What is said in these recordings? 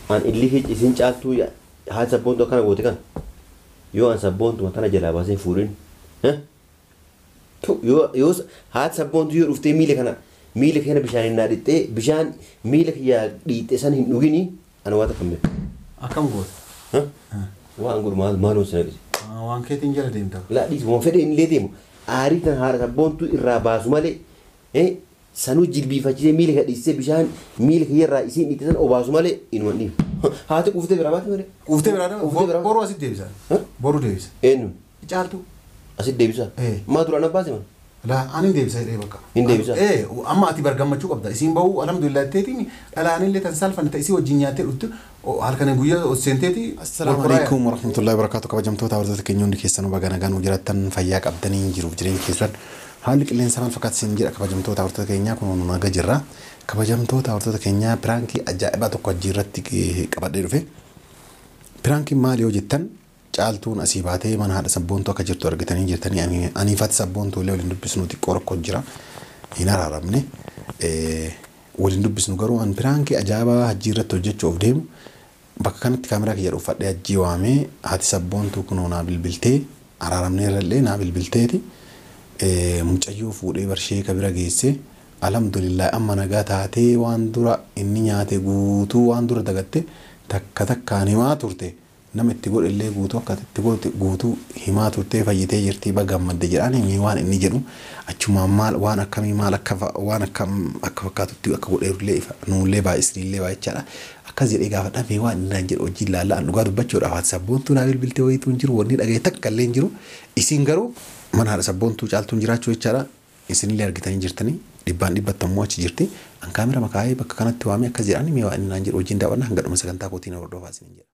An illi isin caaltuu haati sabboontu akkana goote kan yoo an sabboontuma tana jalaa baasee fuudhin yoo haati sabboontu yoo dhuftee miila kana miila keena bishaan naa dhixxee bishaan miila kiyyaa dhiixxee san hin dhugini ana waa takka hin beeku. Akkam goota? Waan godhu maal maaloo si naqise. Waan keetiin jala deemta. Laa dhiisi waan fedhe illee deemu aarii tan haadha sabboontuu irraa baasu malee sanuu jilbiifachiisee miila kiyya dhiisee bishaan miila kiyyarraa isiin dhiitte san obaasu malee inuma hin dhiibu. Haati quuftee biraa baate malee. Quuftee biraa Quuftee deema? biraa. Boruu asitti deebisa. Boruu deebisa. Eenyu? Caaltuu. Asitti deebisa. Maa duraan abbaase mana? Laa ani hin deebisa jedhee bakka. Hin deebisa? Amma ati bar gammachuu qabda. Isiin bahuu alhamdulillah jetteetiin dhalaanillee tan saalfanne ta isii wajjin nyaattee dhufte halkan guyyaa ol seenteeti. Assalaamu alaikum warahmatullahi wabarakatuh. Kabajamtoota hordoftoota keenya hundi keessanuu baga nagaan nu jiraattan fayyaa qabdanii jiruuf jireenya keessan haalli qilleensa maal fakkaata isin jedha. Kabajamtoota hordoftoota keenyaa kun nu naga jirra. Kabajamtoota hordoftoota keenyaa piraankii ajaa'ibaa tokko hojii irratti qabadhee dhufe. Piraankiin maali yoo jettan caaltuun asii baatee mana haadha sabboontuu akka jirtu argitanii jirtanii aniifati sabboontuu illee waliin dubbisnu xiqqoo rakkoo jira. Hin araaramne. Waliin dubbisnu garuu an piraankii ajaa'ibaa hajjii irratti hojjechuuf deemu bakka kanatti kaameraa kiyya dhuunfadhee hajjii waamee haati sabboontuu kunoo naa bilbiltee araaramnee irrallee naa bilbilteeti. Mucayyoo fuudhee barshee ka bira geesse alhamdulillah amma nagaa taatee waan dura inni nyaate guutuu waan dura dagatte takka takkaan himaa turte nama itti godhe illee guutuu akka itti godhe guutuu himaa turtee fayyitee jirtii baga gammadde jedhaan himee waan inni jedhu achumaan maal waan akkamii maal akka waan akkam akka fakkaatutti akka godheerullee ifa nuullee baay'isnillee baay'ichaadha akkas jedhee gaafa dhabee waan inni naan jedhu hojii ilaalla an dhugaa dubbachuudhaaf haati sabboontuu naa bilbiltee wayituu hin jiru wanni dhagaye takka illee hin jiru isiin garuu mana haadha sabboontuu caaltuun jiraachuu jechaadha isinillee argitanii jirtanii dhibbaan dhibbattammoo achi jirti an kaamera makaa'ee bakka kanatti waamee akkas jedhaan himee waan inni naan jedhu hojiin daawwannaa hanga dhuma sagantaa kootiin hordofaa isiniin jedha.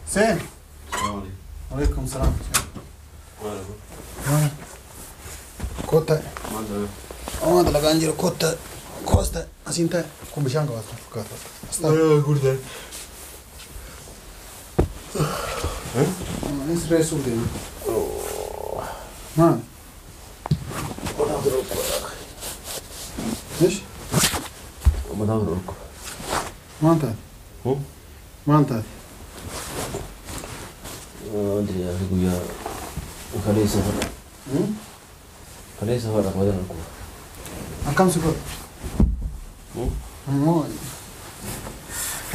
Seen. Alaikum salaam. Kottaa. Oma dalagaan jiru kottaa. Koosta asiin taa'e. Kun bishaan qabaata fakkaata. As taa'e. Guddaa. Inni sirreessuuf deema. Maal? Ish? Mataa dhukkuba. Maal taate? Maal taate? Wanti yaa'e guyyaa kaleessa fadha. Kaleessa fadha mataa dhukkuba. Akkam si godha? Ammoo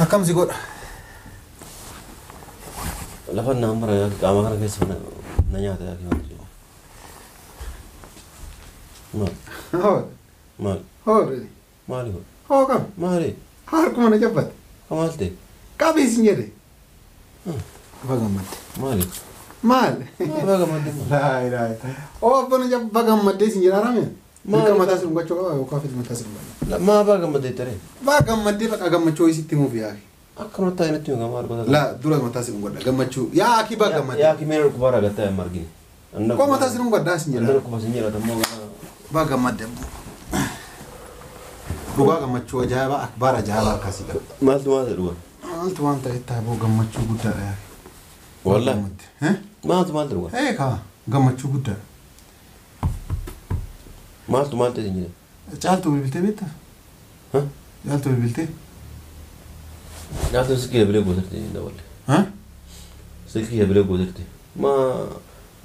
akkam si godha? Lafa naan bara yaaki qaama kana keessa na nyaata yaaki wanti jiru. Maal? Hoo. Maal? Hoo reedi. Maali godha? Hoo qaba. Maali? Harkuma na jabbate. Maal ta'e? Qabii isin jedhe. Baga gammadde. Maali? Maal? Baga gammadde maal? Laa ilaaha. Oo abbaan baga gammaddee isin jedha haramee? Maal? Dirqama mataa si dhungachuu qaba yookaan fedhi mataa si dhungachuu. Maa baga gammaddee taree? Baga gammaddee bakka gammachuu isitti himuuf yaaki. Akkanuma taa'e natti hima maal godha? Laa dura mataa si dhungadha gammachuu yaaki baga gammaddee. Yaaki meera dhukkubaa ragattaa hin margine. Koo mataa si dhungadhaa isin Anna jedha. dhukkuba sin jedhata immoo Baga gammaddee. Dhugaa gammachuu ajaa'ibaa akbaar ajaa'ibaa akkasii qaba. Maaltu maal ta'e dhugaa? Maaltu waan ta'e taaboo gammachuu guddaadha yaaki. Wallaahi. Maaltu maal ta'e dhugaa? Ee kaa gammachuu guddaadha. Maaltu maal ta'e sin jedha? Caaltuu bilbiltee beektaa? Caaltuu bilbiltee? Caaltuun silkii bilbilee gootirti hin daballe. Silkii bilbilee gootirti. Maa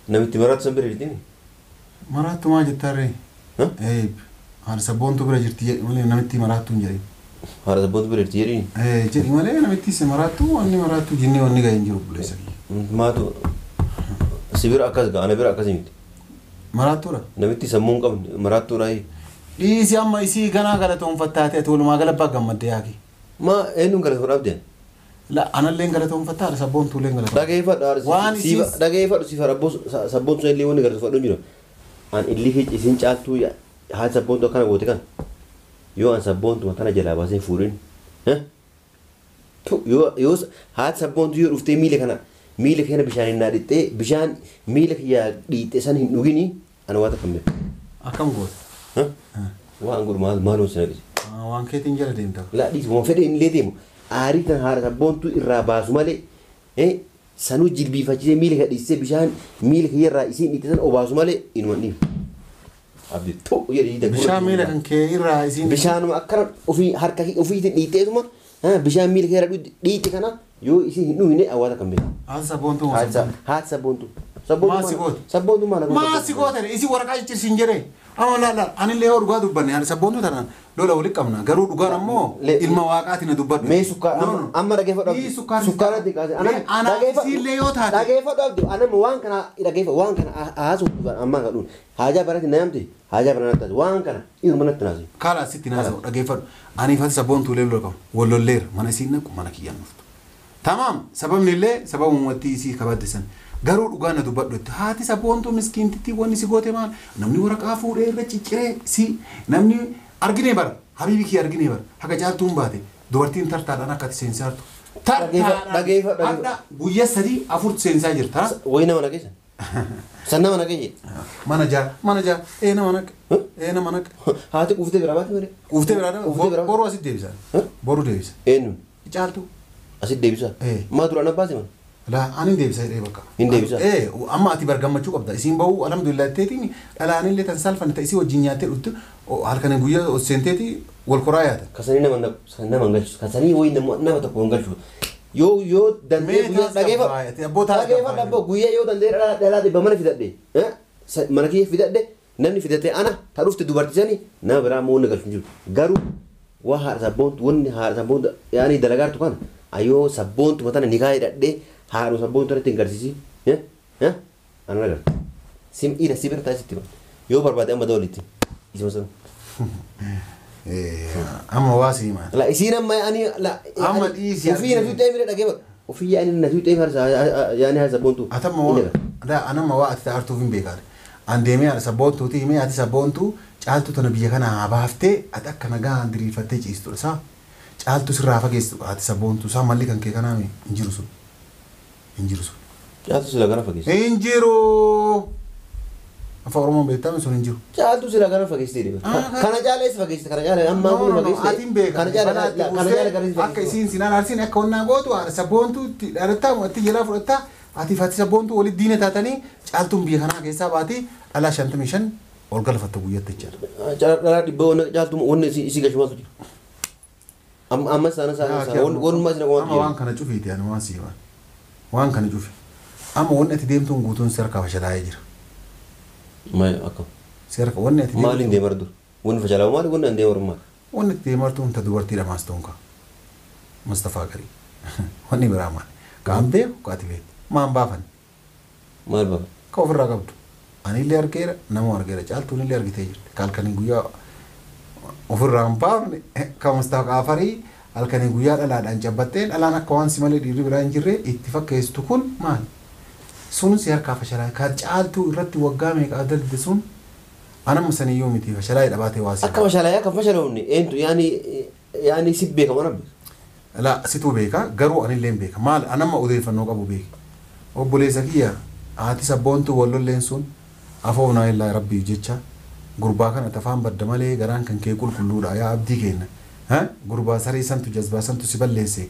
namitti maraatu san bira jirti? Maraattu maa jettarree? Ee haadha sabboontuu bira jirti jedhi malee namitti maraattuu hin jedhin. Haadha sabboontuu bira jirti jedhiin? Ee jedhi malee namitti si maraattuu wanni maraattuu jinnee wanni ga'e hin jiru buleessa kiyya. Maatu si bira akkas ga'a ana bira akkas miti. Maraattuudha? Namitti sammuu hin qabne maraattuudha. Dhiisi amma isii ganaa galatoonfattaa ta'e walumaa gala abbaa gammaddee yaaki. Maa eenyuun galatoon dhabdeen? La analleen galatoonfattaa haadha sabboontuulleen galatoonfattaa. Dhageeffadhu Waan isiis dhageeffadhu siif sabboontuu illee wanni galatoonfadhu hin jiru. An illi isin caaltuu haati sabboontuu akkana goote kan yoo an sabboontuma tana jalaa baasee fuudhin yoo haati sabboontuu yoo dhuftee miila kana miila keena bishaan naa dhixxee bishaan miila kiyyaa dhiixxee san hin dhugini ana waa takka hin beeku. Akkam goota? Waan godhu maal maaloo si naqise. Waan keetiin jala deemta. Laa dhiisi waan fedhe illee deemu aarii tan haadha sabboontuu irraa baasu malee sanuu jilbiifachisee miila kadhiisee bishaan miila kiyyarraa isiin dhiite san obaasu malee inuma dhiifu. Abdi ta'u jedhee Bishaan miila kan kee irraa isiin. Bishaanuma akkana ofii harka ofiitiin dhiiteetuma bishaan miila kee irra dhiite kana yoo isiin hin dhumine hawaasa kan beeku. Haati sabboontuu moo Haati sabboontuu. Maal si goote? Sabboontuu maal Maal si goote? Isi waraqaa ciccirsiin jedhee. Amma laala anillee yoo dhugaa dubbanne haadha sabboontuu tanaan lola walitti qabna garuu dhugaan ammoo ilma waaqaatiin na dubbadhu. Mee sukkaara amma dhageeffadhu abdi. Sukkaara itti kaase. Isiillee yoo taate. Dhageeffadhu abdi anamma waan kana dhageeffadhu waan kana haasuu ammaa kan dhuun haajaa baratti na yaamte haajaa bara natti waan kana ilma natti naase. Kaala sitti naasa'u dhageeffadhu aniif haati sabboontuu illee lola qabu wallolleera mana isiin naqu mana kiyyaan dhuftu. Tamaam sababni illee sababa uummattii isii kabaddisan. Garuu dhugaa na dubbadhu itti haati sabboontuu miskiintitti wanni si goote maal namni waraqaa fuudhee irra cicciree si namni arginee bara habiibi kiyya arginee bara haga caaltuun baate dubartiin tartaadhaan akka ati seensaartu. Dhageeffadhu. Guyyaa 3 4 seensaa jirta. Wayi nama nageessa. San nama nageesse. Mana jaa mana jaa ee nama naq ee nama naq. Haati quuftee biraa baate malee. Quuftee biraa boru asitti deebisa. Boru deebisa. Eenyuun? Caaltuu. Asitti deebisa. Maa duraan abbaase mana? La ani deebisa jedhee bakka. Hin deebisa. Amma ati bargammachuu qabda. Isiin bahu alhamdulillah ta'eetiin dhalaanillee tan salfanne ta'e isii wajjin nyaattee dhuftu halkan guyyaa ol seenteeti wal koraa yaata. Kasanii nama nama hin galchu. Kasanii wayi nama tokko hin galchu. Yoo yoo dandee guyyaa dhageeffadhu. Dhageeffadhu abboo guyyaa yoo dandee dhalaa dhibba mana fidadhe. Mana kiyya fidadhe namni fidatee ana ta dhufte dubartii sani nama biraa immoo wanni galchu hin jiru. Garuu waa haadha sabboontu wanni haadha sabboontu yaani dalagaartu kana ayyoo sabboontu matana nikaa hidhadhee haadha sabboontu irratti hin garsiisi. Ana agarta. Sim ila si bira taasisti yoo barbaade amma dawlitti isuma sana. Amma waa si himaa. La isiin amma ani la amma dhiisi. Ofii na fiixee bira dhageeffadhu. Ofii yaani na fiixee farsa yaani haadha sabboontu. Atamma waa anamma waa ati taartuuf hin beekaale. An deemee haadha sabboontuuti himee haati sabboontuu caaltuu tana biyya kana haa baaftee ati akka nagaa diriirfattee ciistudha saa. Caaltuu sirraa fageessitu haati sabboontuu saa malli kan kee kanaa hin jiru sun. Hin jiru sun. Caaltuu sila gara fageessitu. Hin jiru. Afaan Oromoon beektaame sun hin jiru. Caaltuu sila gara fageessitu. Kana caalaa isa fageessitu kana caalaa ammaa kun fageessitu. Ati hin beekan. Kana caalaa kana caalaa gara fageessitu. Akka isiin sinaan arsiin akka onnaa gootu haadha sabboontuu itti dhalattaa itti jalaa fudhattaa ati fi haati sabboontuu walitti diina taatanii caaltuun biyya kanaa keessaa baatee dhalaa 55 ol galfatta guyyaatti jechaadha. Dhalaa dhibba wanna caaltuu wanni isii galchu maaltu jira? Amma sana sana sana wanuma isin Amma waan kana cufiiti ani waan sii waan. Waan kana cufi. Amma wanni ati deemtuun guutuun si harkaa fashalaa'ee jira. Maal akkam? Si harka wanni ati Maaliin deemaa dur? Wanni fashalaa'u maali? Wanni an deemaa maali? Wanni ati deemaa jirtu ta dubartii dhamaas ta'uun kaa. Mustafaa Garii. Wanni biraa maali? Kaan beeku kaati beektu. Maan baafan? Maal baafan? Ka ofirraa qabdu. Anillee argeera nama argeera caaltuun illee argitee jirti. Ka halkanii guyyaa ofirraa hin baafne ka Mustafaa Afarii halkanii guyyaa dhalaadhaan cabbattee dhalaan akka waan si malee dhiirri biraa hin jirre itti fakkeessitu kun maali? Sun si harkaa fashalaa'e ka caaltuu irratti waggaa meeqa dalde sun anamma saniyyuu miti fashalaa'e dhabaatee waa si. Akka fashalaa'e akka fashalaa'umne eentu yaani yaani si beeka mana beeka. La situu beeka garuu anillee hin beeka maal anamma odeeffannoo qabu beeka. Obboleessa kiyya haati sabboontuu wallolleen sun afoofnaa illaa rabbiif jecha gurbaa kana tafaan badda malee garaan kan kee qulqulluudha yaa abdii kenna. Gurbaa saree santu jazbaa santu si balleesse.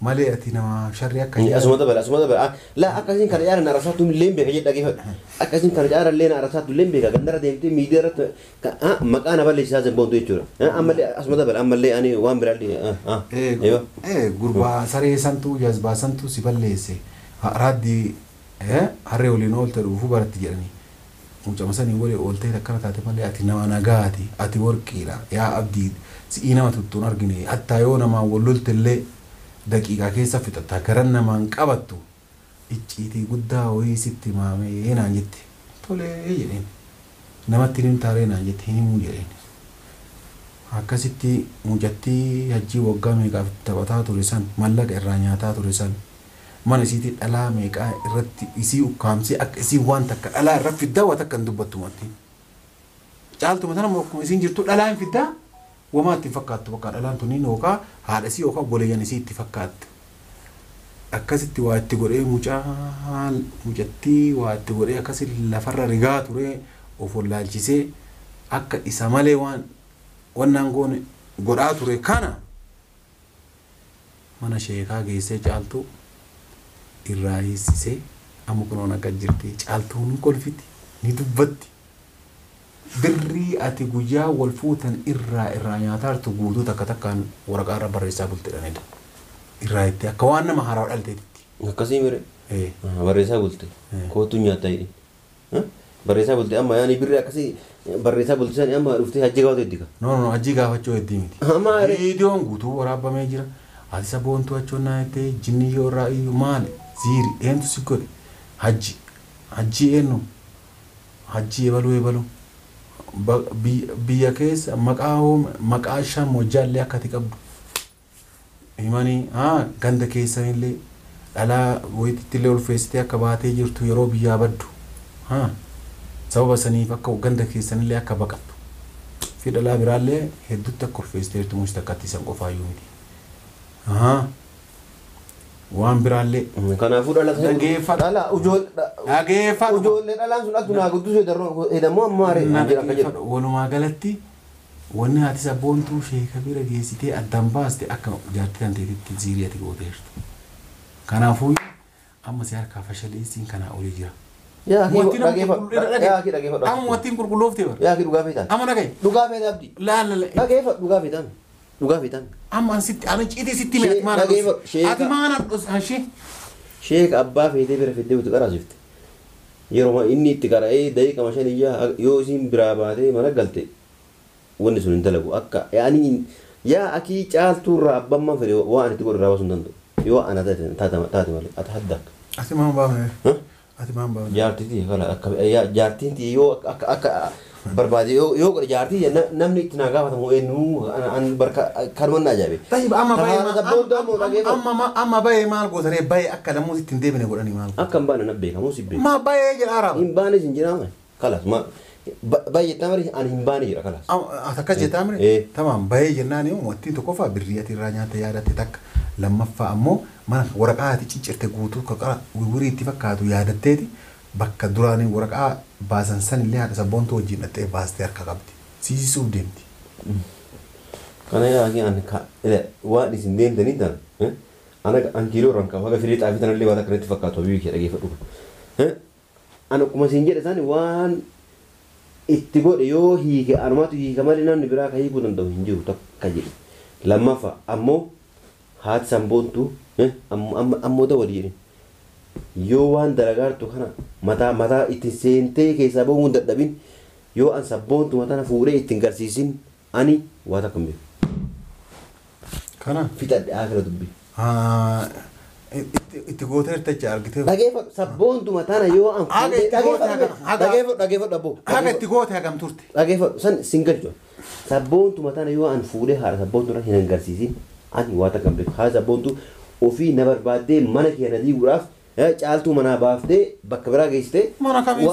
Malee ati nama sharri akka Asuma dabala asuma dabala la akkasiin kana caalaa na arasaatu illee beeka jedha dhageeffadhu. Akkasiin kana caalaa illee na arasaatu illee beeka gandara deemtee miidiyaa irratti maqaa na balleessisaa sabboontuu jechuudha. Ammallee asuma dabala ammallee ani waan biraallee. Gurbaa saree santu jazbaa santu si balleesse. Raaddii harree waliin oolte dhuufuu baratti jedhanii. Mucama sanii walii ooltee akkana taate malee ati nama nagaati ati warqiidha yaa abdii si'ii nama tuttuun argine hattaa yoo namaan wal lolte illee daqiiqaa keessa fixatta garan namaan qabattu icciitii guddaa wayii sitti maamee naan jette tolee jedheen namatti hin taaree naan jette hin himuu jedheen akkasitti mucattii hajjii waggaa meeqaaf taphataa ture san mallaqa irraa nyaataa ture san mana isiitii dhalaa meeqaa irratti isii ukkaamsee akka isii waan takka dhalaa irra fiddaa waa takka hin dubbattu mattiin. Caaltuma tana akkuma isiin jirtu dhalaa hin fiddaa wamaa itti fakkaattu bakka dhalaan tuniin yookaan haadha isii yookaan obboleeyyan isii itti fakkaatti. Akkasitti waa itti godhee mucattii waa itti godhee akkasi lafarra rigaa ture of wallaalchisee Akka isa malee waan wannaan goone godhaa ture kana mana sheekaa geessee Caaltuu irraa hiisisee amma kunoon akka jirti Caaltuun ni kolfiti ni dubbatti. Birrii ati guyyaa wal fuutan irraa nyaataa jirtu guutuu takka takkaan waraqaa irra barreessaa bultedhanidha. Irraa itti akka waan nama haaraa dhalteetitti. Akkasii mire. Barreessaa bulte. Kootu nyaata jedhi. Barreessaa bulte amma yaani birrii akkasii barreessaa bulte sani amma dhuftee hajji gaafatu itti ka. No hajji gaafachuu heddii miti. Viidiyoon guutuu waraabamee jira. Ati Sabboontuu achoonnaa jettee jinni yoo irraa iyyuu maali ziiri eentu si godhe hajji hajji eenyu hajji ebaluu ebaluu. Biyya keessa maqaa shan hojjaallee akka ati qabdu himanii ganda keessanillee dhalaa wayitittillee ulfeessitee akka baatee jirtu yeroo biyyaa baddu sababa saniif akka ganda keessanillee akka baqattu fi dhalaa biraallee hedduutti akka ulfeessitee jirtu muus takka isan qofaayyuu miti. Waan biraallee. Kanaafuu dhala dhageeffadhu. Ijoollee dhalaan sun akka naa guddisuu hedammoo amma haree jira akka jedhu. Walumaa galatti wanni haati Sabboontuu sheeka bira geessitee addaan baaste akka jaartii kan ta'etti ziirii ati gooteertu. Kanaafuu amma si harkaa fashaleessiin kanaa olii jira. Yaa Amma wattiin qulqullooftee bara. Yaa dhugaa feetaan. Amma dhagaye. Dhugaa feetaa abdii. Laala. Dhageeffadhu dhugaa feetaan. Dhugaa feetaan. Amma ansitti ana ciitee sitti mee ati maana dhos. Ati maana dhos hanshi. Sheeka abbaa feetee bira feetee uti qaraasifte. Yeroo inni itti qara'ee daqiiqama shan iyyaa yoo isiin biraa baatee mana galte wanni sun hin dalagu akka yaani yaa akii Caaltuurraa abbammaan fedhe waan itti godhu irraa baasuu hin danda'u. Yoo ana taate malee ati hadda. Ati maan baafne? Ati maan baafne? Jaartitii kala akka jaartiin yoo akka barbaade yoo godhe jaartii namni itti naa gaafatamu eenyu an barka kanuma na ajaa'ibe. Tayyib amma bayee amma bayee maal gootaree bayee akka lamuus ittiin deebine godhanii maal. Akka hin baane na beekamu si beeku. Ma bayee jedha araaba. Hin baane sin jiraama kalas ma baay'ee tamari ani hin baane jira kalas. Akkas jettaa mire tamaam bayee jennaan immoo wattiin tokkoffaa birrii ati irraa nyaata yaadatte takka lammaffaa ammoo mana waraqaa ati ciccirte guutuu qara wiwirii itti fakkaatu yaadatteeti. Bakka duraanii waraqaa baasan sanillee haadha Sabboontuu wajjin dhattee baastee harka qabdi. Siisisuuf deemti. Kana yaa ani waan isin deemtanii tan ana an kiiloo irraan qabu haga firii xaafii tanallee waan akkanatti fakkaatu biyyi kee dhageeffadhu. Ani akkuma isin jedhe sani waan itti godhe yoo hiike anumaatu hiika malee namni biraa ka hiikuu danda'u hin jiru takka jedhe. Lammaffaa ammoo haati Sabboontuu ammoo dawali jedhe. Yoo waan dalagaartu kana mataa mataa itti seentee keessaa bahuun dadhabin yoo an Sabboontu mataa fuudhee ittiin garsiisin ani waa takka hin beeku. Kana? Fixadhe akira dubbi. Itti gooteerta jecha argitee. Dhageeffadhu Sabboontu mataa yoo an fuudhee dhageeffadhu dhageeffadhu abboo. Haga itti goote hagam turte. Dhageeffadhu san sin galchu. Sabboontu mataa yoo an fuudhee haadha Sabboontu irra hin garsiisin ani waa takka hin beeku. Haadha Sabboontu ofii na barbaaddee mana kee na diiguudhaaf Caaltuu manaa baaftee bakka biraa geessitee. Mana kam si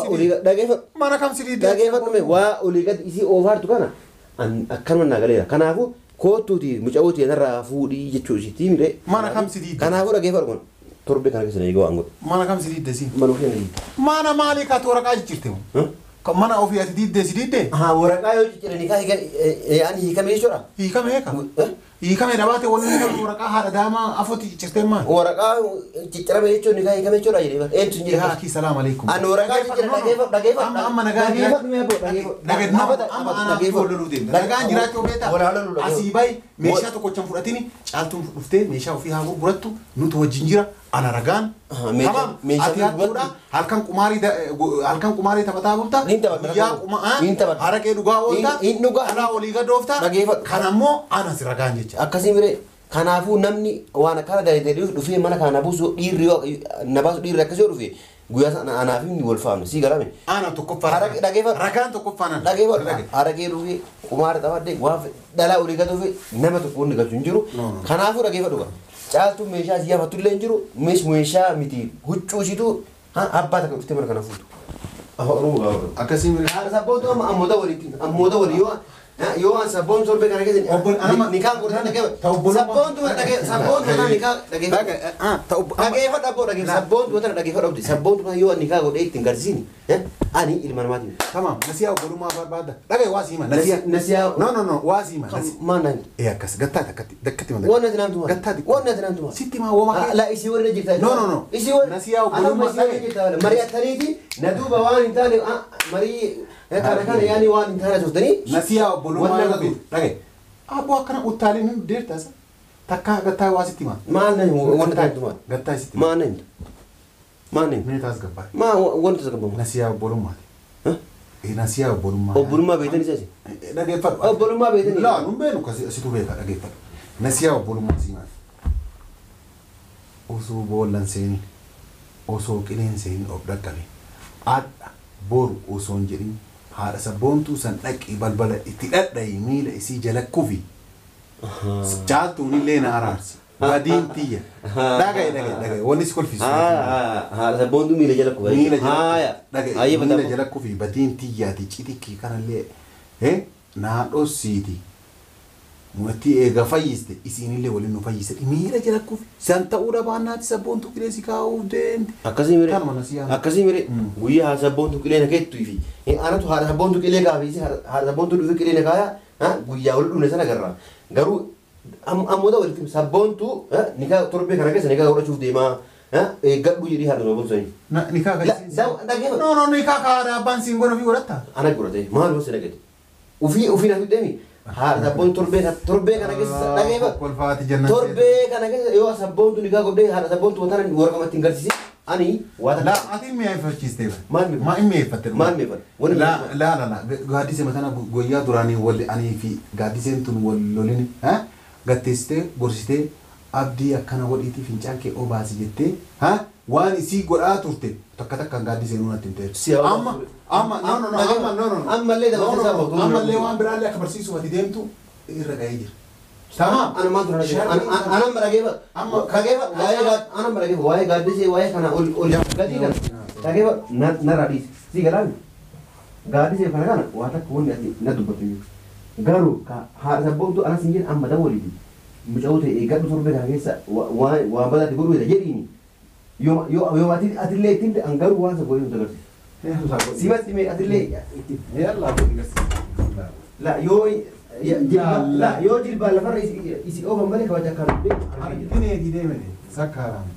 dhageeffadhu. Mana kam si diidee. Dhageeffadhu waa olii gadi isii oofaartu kana akkanuma naa galeera. Kanaafuu kootuuti muca'ooti narraa fuudhii jechuu isiitti mire. Mana kam si diidee. Kanaafuu dhageeffadhu kun torbe kana keessa eeguu waan godhu. Mana kam si diidee si. Mana ofii na diidee. Mana maalii kaatu waraqaa jijjiirte moo? Mana ofii ati diidee si diidee? Haa waraqaa yoo jijjiiranii kaa yaani hiikame jechuudha. Hiikame eeka. Hiikame dhabaate wanni hiikame waraqaa haadha daamaa afootti jijjiirtee maal? Waraqaa ciccirame jechuun ni kaa hiikame jechuudha jedhee eenyu hin jedhe. Yaa salaam alaikum. Ani waraqaa jijjiirame dhageeffadhu dhageeffadhu. Amma nagaa dhageeffadhu amma anaaf loluu deemta. Nagaan jiraachuu beektaa? Asii bayi meeshaa tokkochaan fudhatini Caaltuun dhuftee meeshaa ofii haa gurgurattu nuti wajjin jira ana ragaan. Ati hattuudha halkan qumaarii taphataa bulta. Guyyaa qumaa haraqee dhugaa oolta. Alaa olii gadoofta. Kan ammoo anas ragaan jecha. Akkasii mire kanaafuu namni waan akkana dalagee dhufee mana kana buusu dhiirri yoo na baasu dhiirri akkasii yoo dhufe guyyaa sana anaaf inni wal faamne sii galame. Ana tokkoffaa. Dhageeffadhu. Ragaan tokkoffaa nan. Dhageeffadhu. Haraqee dhufee qumaara taphadhee waan dhalaa olii gadoofe nama tokko inni galchu hin jiru. Kanaafuu dhageeffadhu qaba. Caaltuun meeshaa si yaafattu illee hin jiru. Meeshaa miti huccuu isiitu abbaa takka dhuftee mana kana fuutu. Afaan Oromoo gaafa. Akkasii mire. Sabboontuu amma ammoota waliitti ammoota walii yoo Yoo an sabboon torbee kana keessa nikaan godhatan dhageeffadhu. Sabboon tuma sabboon tuma nikaa dhageeffadhu. Dhageeffadhu abboo dhageeffadhu. Sabboon tuma tana dhageeffadhu abdi. Sabboon tuma yoo nikaa godhee ittiin garsiisni ani ilma namaatiin. Tamam nasiyaa obbolummaa barbaada. Dhagaye waa siima nasiyaa. Nasiyaa. No no no waa siima. Maal naan. Ee akkas gattaa takkatti dakkatti malee. Waan ati naamtu maal. Gattaa xiqqoo. Waan ati naamtu maal. Sitti maa wooma. La isii warra jirta. No no no. Isii warra. Nasiyaa obbolummaa. Isii warra jirta. Mari'ataniiti na duuba waan hin taane marii kana kana yaani waan hin taane turtanii. Nasiyaa obbolummaa yoo ta'u dhagaye. Abboo akkana uttaalee hin deerta isa. Takkaa gattaa waa sitti maa. Maal naan waan taatu maal. Gattaa sitti. Maal naan. Maal naan. Mee taas gabbaa. Maa wanta gabbaa. Nasiyaa obbolummaati. Nasiyaa obbolummaa. Obbolummaa beektan isa. Dhageeffadhu. Obbolummaa beektanii. Laa nun beenu asitu beeka dhageeffadhu. Nasiyaa obbolummaa siimaati. Osoo boollan seenin osoo qileen seenin of dhaqqabe adha boru osoo hin jedhin haadha sabboontuu san dhaqii balbala itti dhadhayi miila isii jala kufi. Caaltuun illee na araarsi. Badiin tiyya. Dhagaye dhagaye dhagaye wanni si kolfisu. Haadha sabboontuu miila jala kufi. Miila jala dhagaye miila jala kufi badiin tiyyaati citikii kanallee naa dhossiiti. Murtii eega fayyiste isiinillee waliin nu fayyiste miila jala kufi. San ta'uu dhabaannaati sabboontuu qilee si kaa'uuf deemti. Akkasii miree. Akkasii miree guyyaa haadha sabboontuu qilee na keettuu fi anatu haadha sabboontuu qilee gaafii haadha sabboontuu dhufe qilee na kaayaa guyyaa wal dhumne sana agarra. Garuu ammoota walitti sabboontuu nikaa torbee kana keessa nikaa godhachuuf deemaa eeggadhu jedhii haadha sabboontuu sanii. Nikaa kan. No no nikaa kaadha abbaan siin godha fi godhatta. Ana godhate maal gosa nagate. Ufii ufii na fiddeemi. Haadha sabboontuu torbee kana keessa dhageeffadhu. Torbee kana keessa yoo sabboontuu nikaa godhee haadha sabboontuu tana warqamatti hin garsiisin ani waa La ati mi'eeffachiistee bara. Maal Maa hin mi'eeffatte? Maal mi'eeffatte? La la la la gaaddisee matana guyyaa duraanii wal anii fi gaaddiseen tun wal lolini gatteessitee gorsitee abdii akkana godhiitii fincaan kee obaasi jettee waan isii godhaa turte takka takkaan gaaddisee nuun atti hin ta'e. Amma amma no no no amma no no no. Ammallee dabalatee isaa bootu. Ammallee waan biraallee akka barsiisuuf ati deemtu irra ga'ee jira. Tamam. Ana maal turan ana dhageeffadhu. Amma dhageeffadhu waa'ee ana dhageeffadhu waa'ee gaaddisee waa'ee kana ol ol gadii kana dhageeffadhu narraa dhiisi. Si galaami. Gaaddisee kana kana waa takka wanni ati na dubbatu jiru. Garuu haadha sabboontuu anas hin jedhin amma dawwaliiti. Muca'uu ta'e eeggadhu torbee kana keessa waan badaatti godhu jedhiini. Yoo yoo atillee ittiin an garuu waan isa godhee nuti agarsiisa. Simatti mee atillee ittiin. Yallaa godhi garsiisa. La yoo la yoo jilbaa lafarra isi oofan malee kabaja akka dubbe. Argitine deemete sakkaaraame.